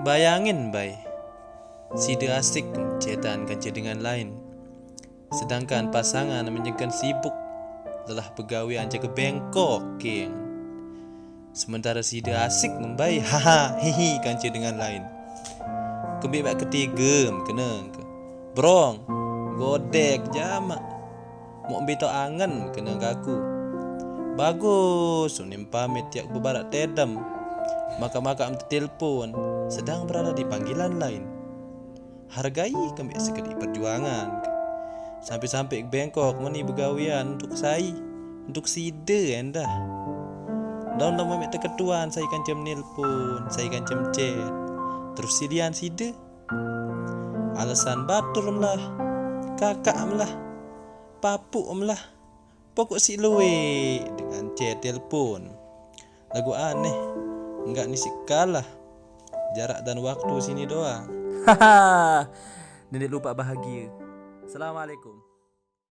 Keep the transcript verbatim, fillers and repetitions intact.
Bayangin, Mbai. Side asik chatan kance dengan lain. Sedangkan pasangan menyengken sibuk lelah begawean jaga bengkok, king. Sementara side asik ngembai, haha, hihi, kance dengan lain. Kembe bak ketige, kena ke. Brong, godek, jamak. Mok mbito angen, kena ke aku. Bagus, unim pamit yak bebarak tedem. Maka-maka em telepon, sedang berada di panggilan lain. Hargai kembe sekedik perjuangan. Sampai-sampai bengkok meni begawean untuk sai, untuk side endah. Daun lama mek teketuan sai kancem nelpon, sai kancem chat. Terus sidian side. Alasan batur melah, kakak melah, papuk melah. Pokok si luwe dengan chat telepon. Lagu aneh, enggak nisik kalah. Jarak dan waktu sini doang. Haha, nenek lupa bahagia. Assalamualaikum.